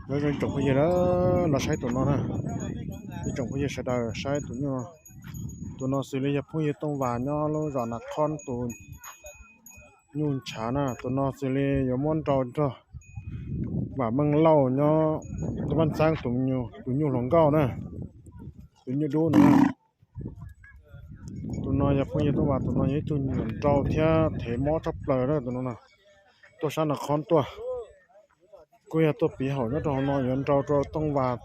Nyob zoo tsoom phooj ywg na, los saib tus no na. Ib tsoom phooj ywg sawv daws saib tus nyuj no. Tus no xws li yog phooj ywg Tooj Vas nyob lub zos Nas Khob tus nyuj ntshav na. Tus no xws li yuav muab nrau nrog Vam Meej Lauj nyob Vaj Xeeb tus nyuj hluas nkauj na, tus nyuj dub ntawd. Tus no yog phooj ywg Tooj Vas, tus no yog ib tug nyuam nrau thiab thev mob tshaj plaws na tus no na. Tuaj sab Nas Khob tuaj, kuj yog tuaj piv haum nyob rau hauv no yuav nrau rau Tooj Vas,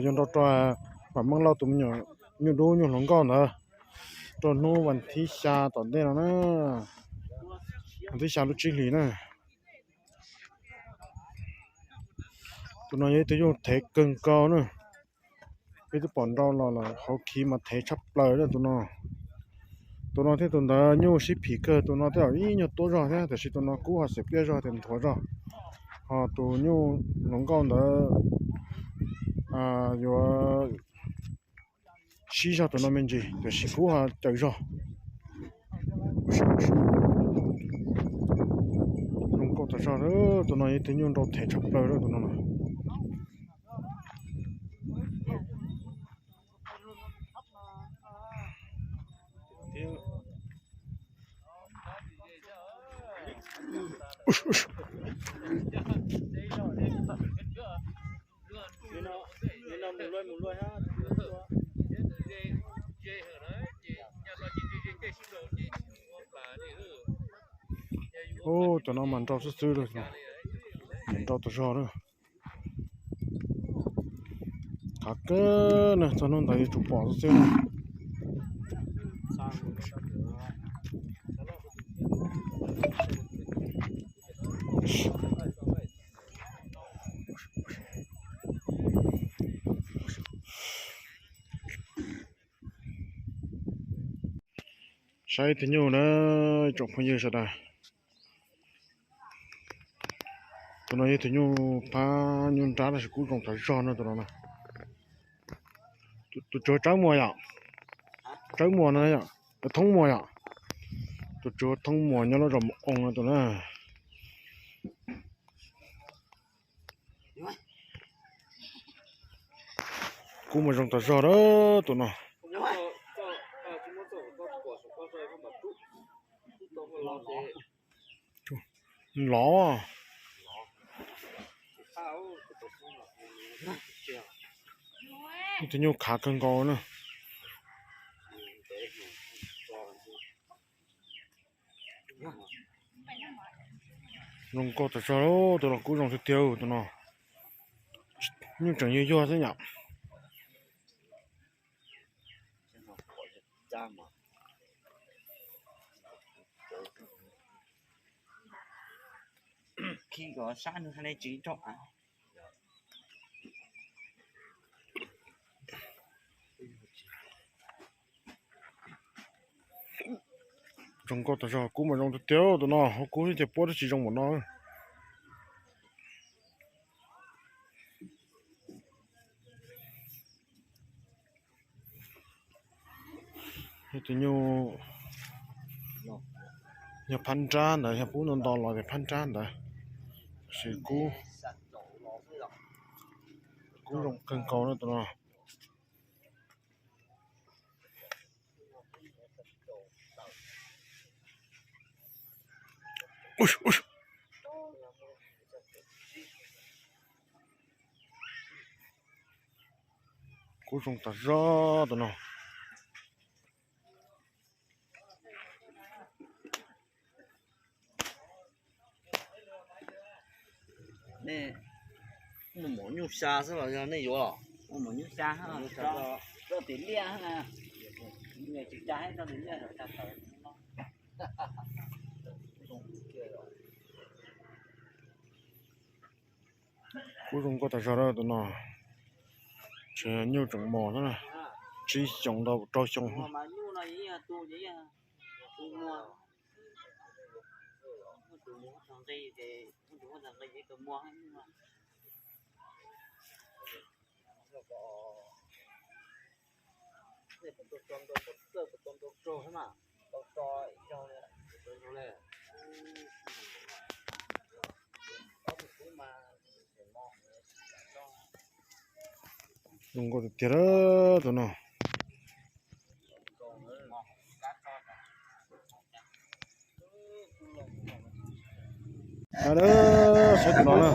yuav nrau rau Vam Meej Lauj tus me nyuam nyuj dub nyuj hluas nkauj ntawd rau hnub vas thib xya tom ntej no na. Vas thib xya lub tsib hlis na. Tus no yog ib tug nyuj thev kawg nkaus na. Peb twb pom nrau los lawm, hauv khiv mas thev tshaj plaws na tus no. Tus no thiab tus ntawd nyuj sib phim kawg, tus no tej zaum ib nyuag tuab zog thiab, tiam sis tus no kub ho xiam pliaj zog tias nthuav zog. Ho tus nyuj hluas nkauj ntawd yuav sib zog tus no me ntsis, tiam sis kub ho cawm zog. Zoo nkauj tas zog, tus no yog ib tug nyuj nrau thev tshaj plaws tus no. Ub, cov no mas nrau xwb xwb li, nrau tas zog lawm. Khav kawg na, txog hnub ntawd yuav tsum pom xwb xwb na. Saib tus nyuj na, tsoom phooj ywg sawv daws. Tus no yog tus nyuj phab nyuj nrab tab sis kub zoo tas zog no tus no. Tus tsuag Tsawb Muas yom, Tsawb Muas no yom, Thoob Muas yom. Tus tsuag Thoob Muas nyob lub zos Mus Oo no tus na. Kub mas zoo tas zog lawm tus no. Lov. Ib tug nyuj khav kawg nkaus na. Zoo nkauj tas zog, tus no kub zoo tiag tiag tus no. Nyuj tseem yuag yuag xwb yom. Zoo nkauj tas zog, kub mas zoo tiag tiag tus no, hauv kub thiab ces puab twb tsis zoo npaum no. Yog tus nyuj, yog phab nrab ntawd, yog pub nto nto los tias phab nrab ntawd, tab sis kub, kub zoo kawg nkaus na tus no. Kub zoo tas zog tus no. Nej mus mov nyuj xya xwb los yog nej yuav los? Mus mov nyuj xya, rau tim liaj, tsis xya rau tim liaj. Kub zoo nkauj tas zog tus no. Tseem nyuj tseem mos xwb na, tsib xyoos ntau rau xyoo. Zoo nkauj tiag tiag tus no. Saib tus no na,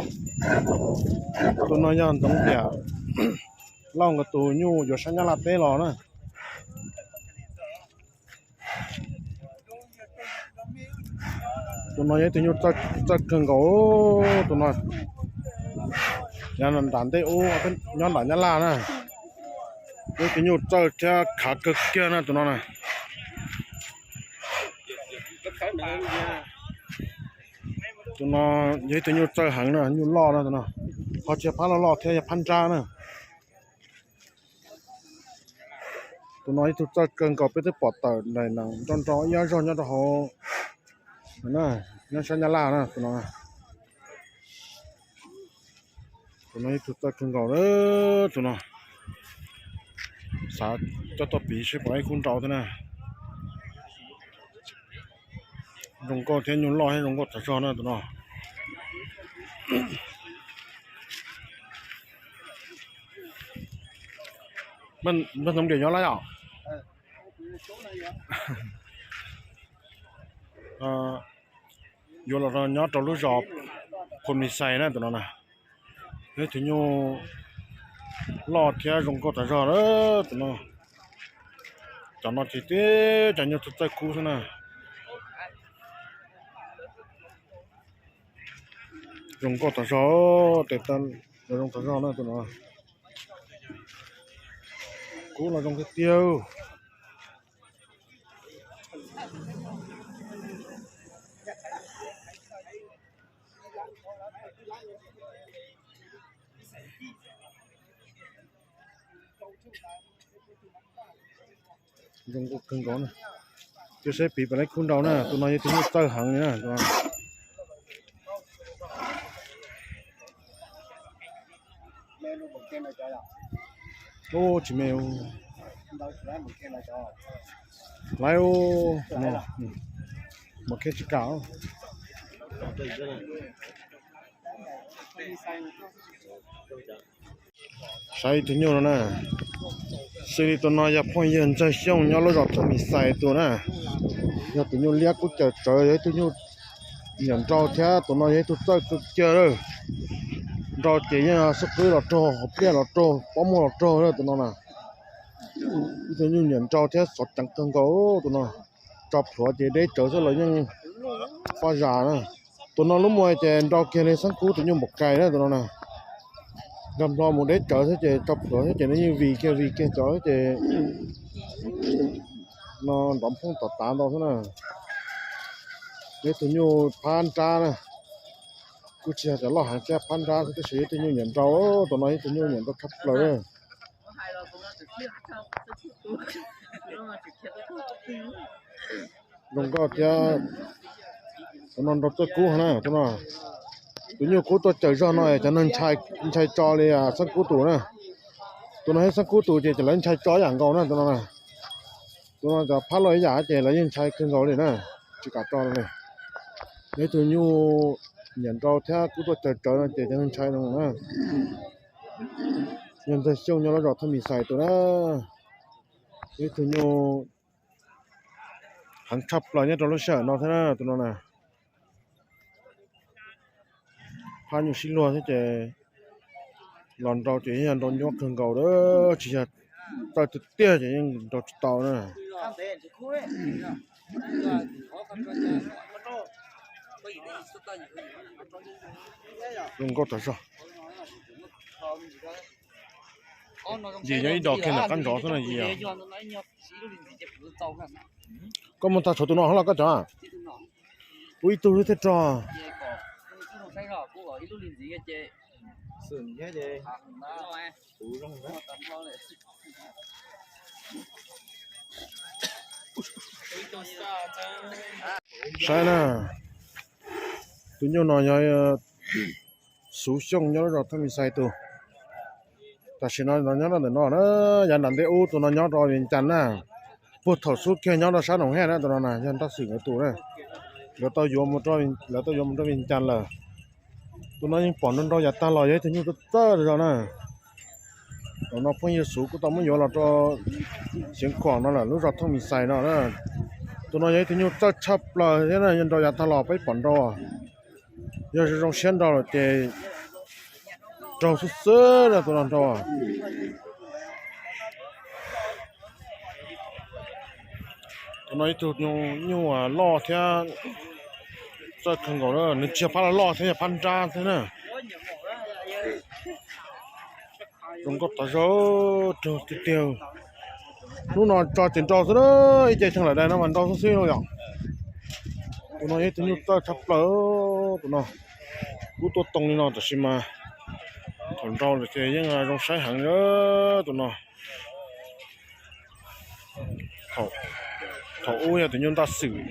tus no yog Ntxoov Tiam Lauj nkawd tus nyuj yuav sab Nyab Laj teb los na. Tus no yog ib tug nyuj txawj kawg nkaus. Tus no nyob nram ntej ub, nyob nram Nyab Laj na. Yog ib tug nyuj txawj thiab khav kawg kiag na tus no na. Tus no yog ib tug nyuj txawj heev na, nyuj loj na tus no. Ho tsis yog phab loj loj thiab, yog phab nrab na. Tus no ib tug txawj kawg nkaus, peb twb pom tawm nraim nees nrau nrau ib ob zaug nyob rau hauv, nyob sab Nyab Laj na tus no. Tus no ib tug txawj kawg nkaus, tus no. Xav coj tuaj piv seb puas ib khub nrau thiab na. Zoo nkauj thiab, nyuj loj thiab zoo nkauj tas zog na tus no. Npawg Ntxoov Tiam nyob lawm yom? Yuav los nyob rau lub zos Phoo Mis Xais na tus no na. Yog ib tug nyuj loj thiab zoo nkauj tas zog na tus no. Cov no ces tib cov nyuj txawj kub xwb na. Zoo nkauj tas zog, tes taw los zoo tas zog na tus no. Kub los zoo tiag tiag. Zoo nkauj kawg nkaus na. Cia saib piv puas tau ib khub nrau na, tus no yog tus nyuj txawj heev li na. Ub, tsis me. Laiv, mus khiav tsis kam. Saib ib tug nyuj no na, xws li tus no yog phooj ywg Ntxawg Xyooj nyob lub zos Thaj Mis Xais tus na. Yog tus nyuj liab kub caws tsawv, yog ib tug nyuj nyiam nrau thiab tus no yog ib tug txawj kawg kiag lawm. Nrau ces yeej xub qwb los raug, hauv pliaj los raug, pob muag los raug tus no na. Ib tug nyuj nyiam nrau thiab xov ceev kawg nkaus tus no. Tso plhuav ces deb tsawv xwb los yeej faj zas na. Tus no lub muag ces nrau kiag li xeeb kub tus nyuj npaum kais na tus no na. Nkag nplo mus deb tsawv xwb ces tso plhuav xwb ces nws yeej vim kiag vim kiag cov ces no nrov phoob tom tav ntau xwb na. Yog ib tug nyuj phab nrab na, kuj tsis yog cov loj heev thiab, phab nrab xwb tab sis yog ib tug nyuj nyiam nrau, tus no yog ib tug nyuj nyiam nrau tshaj plaws. Zoo nkauj thiab, tus no nrau txawj kub na tus no. Tus nyuj kub tuaj caws zog no cov neeg ntshai tso li xeeb kub tus na. Tus no thiab xeeb kub tus ces lawv ntshai tso ib yam nkaus na tus no na. Tus no cov phab loj ib yam ces lawv yeej ntshai kawg nkaus li na, tsis kam tso li. Yog ib tug nyuj nyiam nrau thiab kub tuaj caws tsawv no ces cov neeg ntshai no na. Yog Ntxawg Xyooj nyob lub zos Thaj Mis Xais tus na. Yog ib tug nyuj heev tshaj plaws nyob rau lub sij hawm no thiab na tus no na. Phab nyuj sib luag thiab ces los nrau ces yog nrau nyuab kawg nkaus, tsis yog txawj tiag tiag ces yeej nrau tsis tau na. Zoo nkauj tas zog. Yim nyob ib do kiag ntawm qab ntsov xwb no yim os. Koj mus tag tshuav tus no los koj cov? Ua ib tug xwb thiaj rog. Saib na, tus nyuj no yog Xuv Xyooj nyob lub zos Thaj Mis Xais tus. Tam sim no nyob rau ntawm no na, yav nram ntej ub tus no nyob rau Vias Cas na. Puag thaum xub kiag nyob rau sab Noom Hej na tus no na yog Nraj Xwm nkawd tus na. Lawv tau yuav mus rau, lawv tau yuav mus rau Vias Cas lawm. Tus no yeej pom nrau nrau yav tag los yog ib tug nyuj txawj txawj zog na. Zaum no phooj ywg Xuv kuj tau muab yuav los rau Xeev Khuam no lawm, lub zos Thooj Mis Xais no na. Tus no yog ib tug nyuj txawj tshaj plaws thiab na, yog nrau yav tag los peb pom nrau, yog zoo siab nrau lawm ces raug xwb xwb na tus no nrau. Tus no ib tug nyuj loj thiab txawj kawg nkaus na, nws tsis yog phab loj loj thiab, yog phab nrab thiab na. Zoo nkauj tas zog, raug tiag tiag. Hnub no tso ces nrau xwb na, ib ce cheej lawm dais no mas nrau xwb xwb no yom. Tus no yog ib tug nyuj txawj tshaj plaws, tus no kub tuaj too li no tab sis mas thaum nrau lawm ces yeej zoo saib heev tus no. Thaum ub yog tus nyuj ntaj xwm,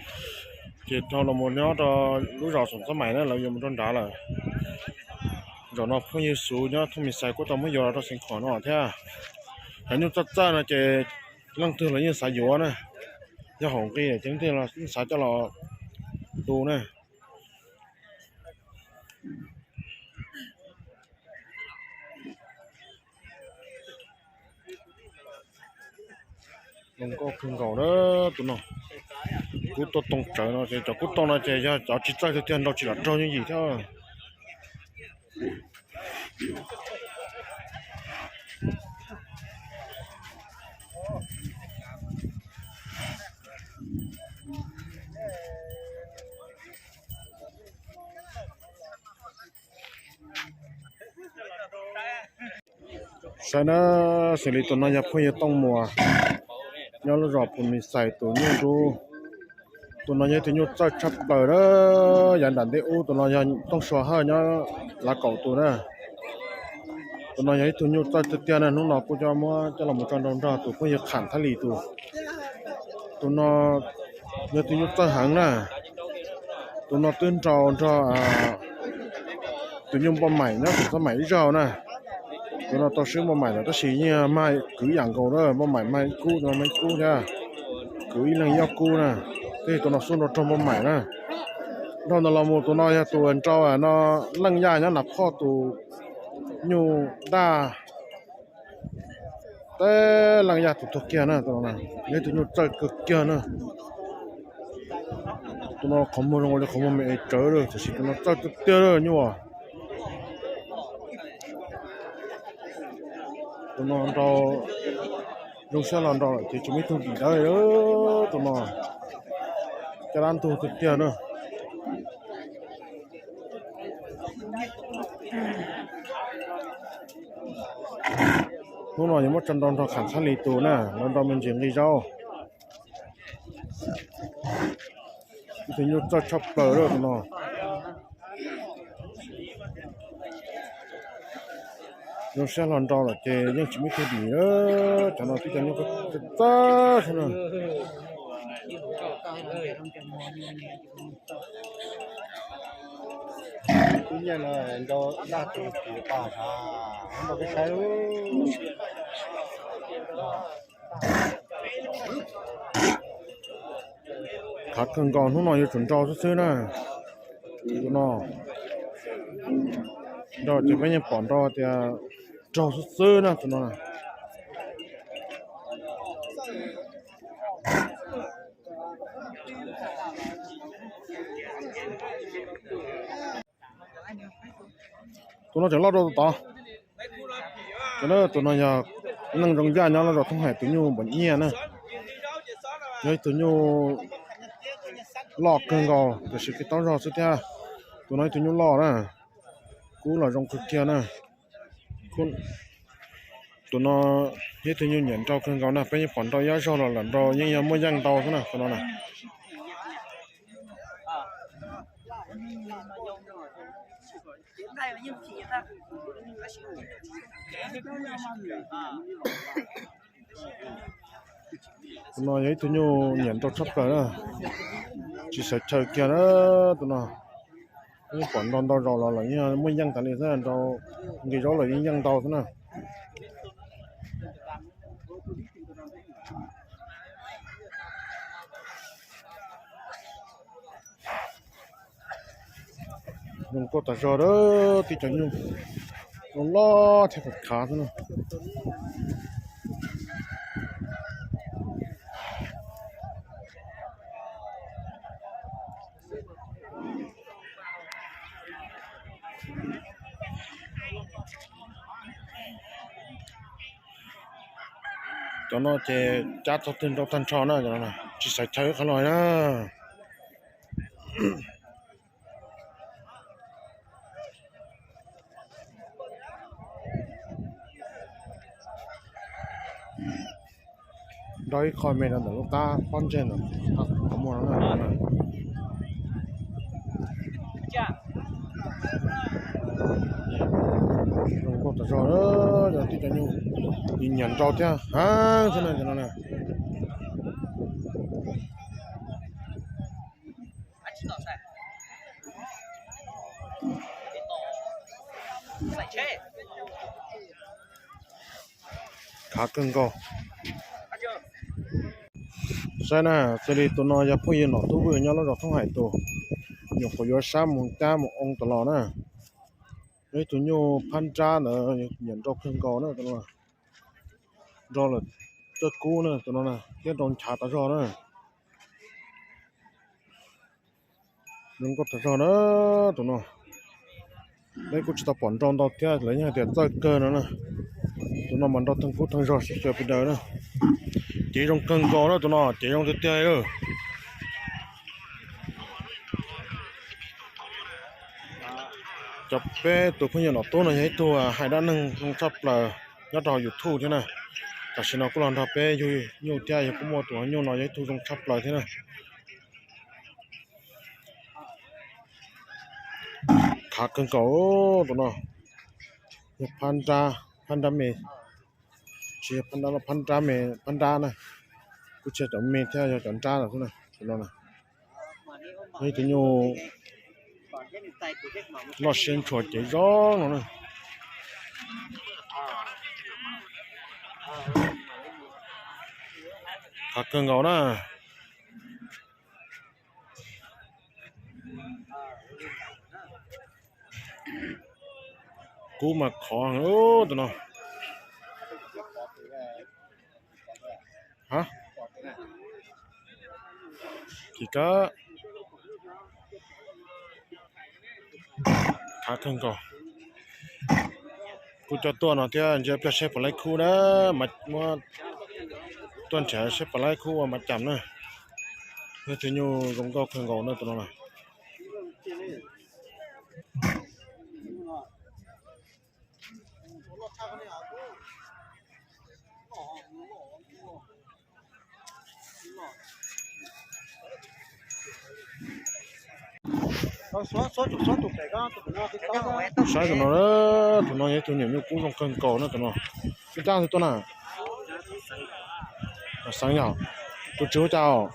ces dhau los mus nyob rau lub zos Xoom Txob Maim na, lawv yuav mus rau nrad lawm. Zaum no phooj ywg Xuv nyob Thooj Mis Xais kuj tau muab yuav los rau Xeev Khuam no thiab. Cov nyuj txawj txawj no ces leej twg los yeej xav yuav na, yog haum nqi ces leej twg los yeej xav coj los tu na. Zoo nkauj kawg nkaus na tus no. Kub tuaj too tsawv no ces cov kub too no ces yog cov tsis txawj tiag tiag nrau tsis lam raug yooj yim thiab. Saib na, xws li tus no yog phooj ywg Tooj Muas nyob lub zos Phu Mis Xais tus nyuj nrub. Tus no yog ib tug nyuj txawj tshaj plaws na, yav nram ntej ub tus no yog Tooj Sua Hawj nyob Lav Kaum tus na. Tus no yog ib tug nyuj txawj tiag tiag na, hnub no kuj coj muab coj los mus tso nrau nrog tus phooj ywg Kham Thab Lis tus. Tus no yog tus nyuj txawj heev na. Tus no twb nrau nrog tus nyuj npauj maim nyob Xoom Txob Maim ib zaug na. Tus no tau swb npauj maim lawm tab sis yeej mag kwv yam nkaus na, npauj maim mag ib kub, tus no mag ib kub thiab. Kwv ib leeg ib ob kub na. Tab sis tus no xub nrau raug npauj maim na. Dhau ntawd los mus tus no yog tus nrau no, Leej Yaj nyob Nas Phoj tus nyuj ntaj teb Leej Yaj tus tuag kiag na, tus no yog ib tug nyuj txawj kawg kiag na. Tus no qhov muag zoo li qhov muag me es tsawv lawm, tab sis tus no txawj tiag tiag lawm nyuj. Tus no nrau zoo siab los nrau lawm ces tsis muaj ib tug dim dawb li. Tus no caj dab ntug tiag tiag na. Hnub no yuav muab tso nrau nrog Kham Thab Lis tus na, los nrau me ntsis nqi zaub. Ib tug nyuj txawj tshaj plaws lawm tus no. Zoo siab hlo nrau lawm ces yeej tsis muaj ib tug dim. Cov no twb cov nyuj txawj txawj xwb na. Twb nyiaj no nrau daj tus tsis tas, nrau peb saib. Khav kawg nkaus, hnub no yuav tsum nrau xwb xwb na. Tus no nrau ces peb yeej pom nrau tias raug xwb xwb na tus no. Tus no tseem loj dua tus tod. Tus no yog neeg zoo yaj nyob lub zos Thoob Hais tus nyuj npam nyiaj na. Yog ib tug nyuj loj kawg nkaus tiam sis kev taub zog xwb thiab. Tus no ib tug nyuj loj na, kub los zoo kawg kiag na. Tus no yog ib tug nyuj nyiam nrau kawg nkaus na, peb yeej pom nrau ib ob zaug los lawm, nrau yeej yog muaj yeej ntau xwb na tus no na. Tus no yog ib tug nyuj nyiam nrau tshaj plaws na, tsis xav chaw kiag na. Tus no yeej pom nrau ntau zaus los lawm yeej muaj yeej tas li xwb, nrau nqi zaub lawm yeej yeej ntau xwb na. Zoo nkauj tas zog a tib cov nyuj. Loj thiab khav xwb na. Cov no ces cab txog twg nrau tag nrho na, tsis xaiv chaw qhov los na. Nrau ib qho me rau ntawm lub qab pob ntseg ntawm qhov muag no na. Zoo nkauj tas zog, yog tib cov nyuj nyiam nrau thiab heev xwb na cov no na. Khav kawg nkaus. Saib na, xws li tus no yog phooj ywg Nom Tub Vwj nyob lub zos Thoob Hais tus, nyuam qhuav yuav sab mus cab mus oo tas los na. Yog ib tug nyuj phab nrab ntawd nyiam nrau kawg nkaus na tus no. Nrau lawm txawj kub na tus no na, thiab nrau nchav tas zog na. Zoo nkauj tas zog na tus no. Peb kuj tsis tau pom nrau ntau thiab, lawv yeej hais tias txawj kawg no na. Tus no mas nrau theej kub theej zog sib xyaw pes daws na. Cev zoo kawg nkaus na tus no, cev zoo tiag tiag li. Cov peb tus phooj ywg Nom Tub no yog ib tug hais dab neeg zoo tshaj plaws nyob rau hauv YouTube thiab na. Tam sim no kuj los nrog peb yug nyuj thiab, yog kuj muaj tus nyuj no yog ib tug zoo tshaj plaws thiab na. Khav kawg nkaus tus no. Yog phab nrab, phab nrab me, tsis yog phab nrab, phab nrab me, phab nrab na. Kuj tsis yog cov me thiab, yog cov nrab lawm xwb na tus no na. Ib tug nyuj loj siab ntshua cev zoo no na. Khav kawg nkaus na. Kub mas khov tus no. Hab, kis kab. Khav kawg nkaus. Kuj coj tuaj no thiab, ntsia pliag seb puas laib khub na, mas muab tuaj nrhiav seb puas laib khub ua mav cam na. Yog tus nyuj zoo nkauj kawg nkaus na tus no na. Saib tus no, tus no yog ib tug nyuam nyuj kub zoo kawg nkaus na tus no. Tus caj ntawd tuaj na? Xeev yog. Tus tswv hu cas os?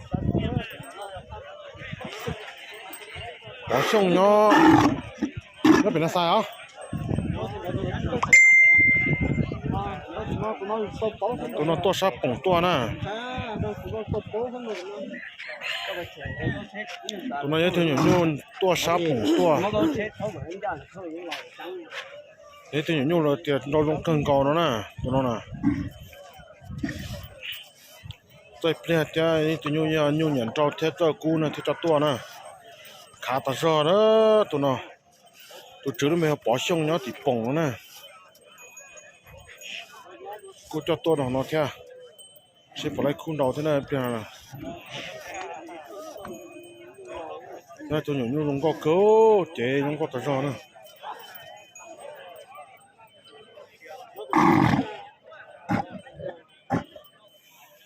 Pov Xyooj nyob, nyob pem na xais os. Tus no tuaj sab poom tuaj na. Tus no yog ib tug nyuam nyuj tuaj sab poom tuaj. Yog ib tug nyuam nyuj lawv tias nrau zoo kawg nkaus no na, tus no na. Txawj pliag thiab, ib tug nyuj yog nyuj nyiam nrau thiab txawj kub no thiaj tso tuaj na. Khav tas zog na tus no. Tus tswv lub npe hu Pov Xyooj nyob tim poom no na. Kuj coj tuaj rau no thiab, seb puas laib khub nrau thiab na pliag no. Yog tus nyuam nyuj zoo nkauj kawg, cev zoo nkauj tas zog na.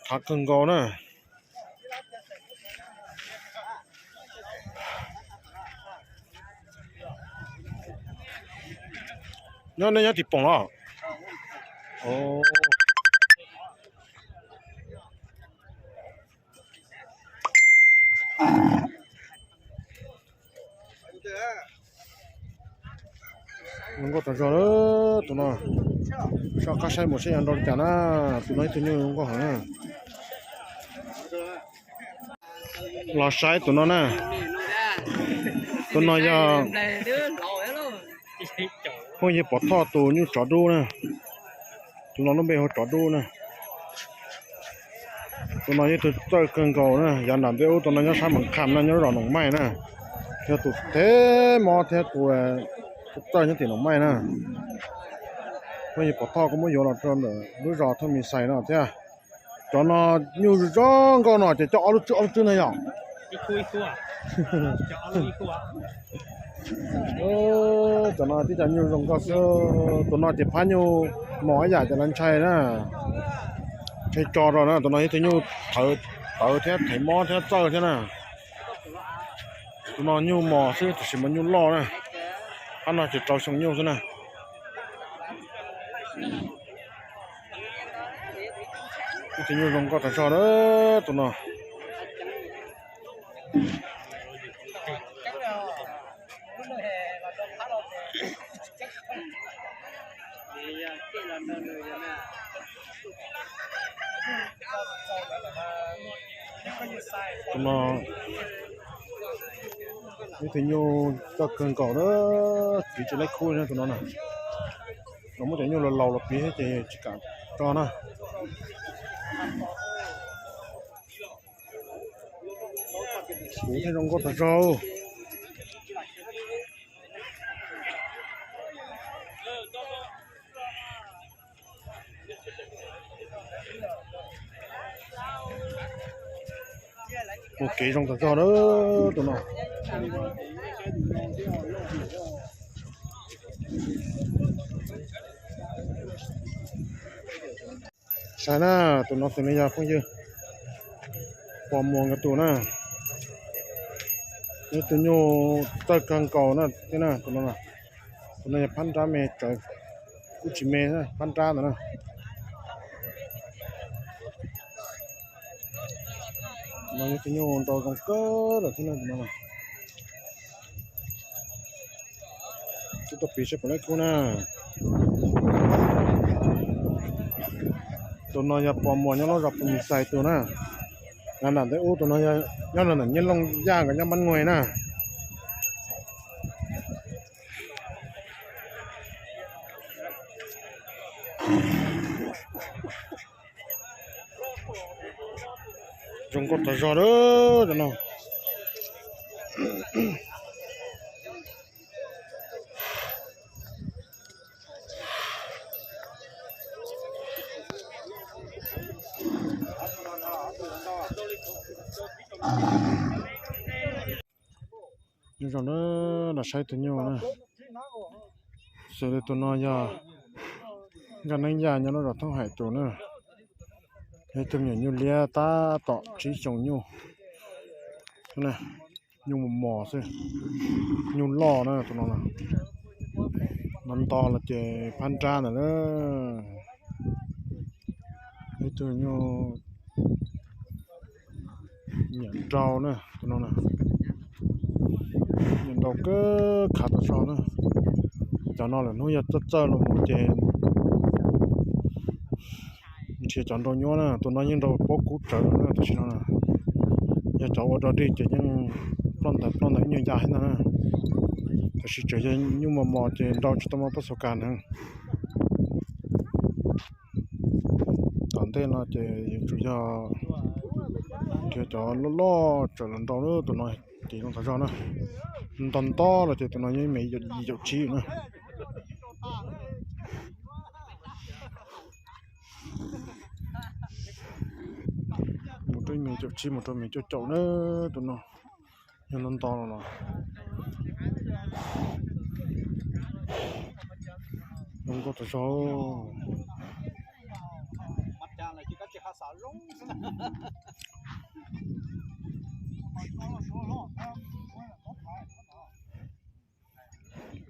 Khav kawg nkaus na. Nyob, nej nyob tim poom los? Zoo nkauj tas zog tus no. Soj qab saib mus seb yuav nrau li cas na. Tus no ib tug nyuj zoo nkauj heev na. Los saib tus no na. Tus no yog Phooj ywg pom thoj tus nyuj tsov dub na, tus no lub npe hu tsov dub na. Tus no yog ib tug txawj kawg nkaus na, yav nram ntej ub tus no nyob sab Meem Kham no nyob zos Noom Maij na, yog tus thev mob thiab tus txawj nyob tim Noom Maij na. Phooj ywg pom thoj kuj muab yuav los rau ntawm lub zos Thoj Mis Xais no thiab. Cov no nyuj zoo nkauj no ces coj ob lub tswb ob lub tswb na yom. Cov no tib cov nyuj zoo nkauj xwb. Tus no ces phab nyuj mos ib yam ces lawv ntshai na, ntshai tso rau na. Tus no yog ib tug nyuj tawv thiab thev mob thiab txawj thiab na. Tus no nyuj mos xwb tiam sis mas nyuj loj na, phab no ces rau xyoo nyuj xwb na. Ib tug nyuj zoo nkauj tas zog na tus no. Tus no ib tug nyuj txawj kawg nkaus na, txiv tsis laib khub na tus no na. Los muab cov nyuj laus laus los piv thiab ces tsis kam tso na. Kuv thiaj zoo nkauj tas zog. Ua kev zoo tas zog na tus no. Saib na, tus no xws li yog phooj ywg Pos Muas nkawd tus na, ib tug nyuj txawj kawg nkaus na thiab na tus no. Tus no yog phab nrab me tsawv, kuj tsis me, phab nrab ntawd na. No yog tus nyuj nrau zoo kawg lawm thiab no. Tsis tau piv seb puas laib khub na. Tus no yog Pos Muas nyob lub zos Pos Mis Xais tus na. Nram ntej ub tus no nyob rau ntawm Nyiaj Looj Yaj nkawd nyob Mab Nuj na. Zoo nkauj tas zog lawm no. Nyob zoo na, los saib tus nyuj na. Xws li tus no yog Nkaj Neeb Yaj nyob lub zos Thoob Hais tus na. Yog ib tug me nyuam nyuj liab tab tom tsib xyoos nyuj. Nyuj mos mos xwb, nyuj loj na tus no. No nto los ces phab nrab ntawd na. Ib tug nyuj nyiam nrau na tus no na. Nyiam nrau kawg khav tas zog na. Cov no lwm hnub yog txawj txawj los mus ces nrhiav cov nrau nyuaj na. Tus no yeej nrau pob kub tsawv na tam sim no. Yog cov ua dog dig ces yeej ploj ntawd ploj ntawd ib nyuag ya thiab ntag na. Tab sis tseem yog nyuj mos mos ces nrau tsis tau muaj pab xu kas na. Tom ntej no ces yuav tsum yog nrhiav cov loj loj tawm los nrau na. Tus no ces zoo tas zog na. Nto nto los ces tus no yeej me yim caum tsib na. Mus rau me caum tsib mus rau me caum caum na. Tus no yog nto nto los los zoo nkauj tas zog.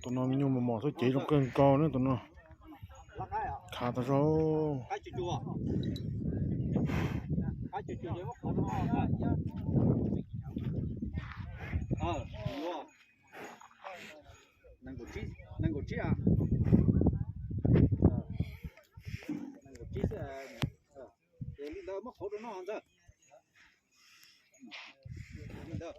Tus no me nyuj mos mos xwb cev zoo kawg nkaus na tus no. Khav tas zog. Li ntawd muab qhauv rau no ntag. Li ntawd.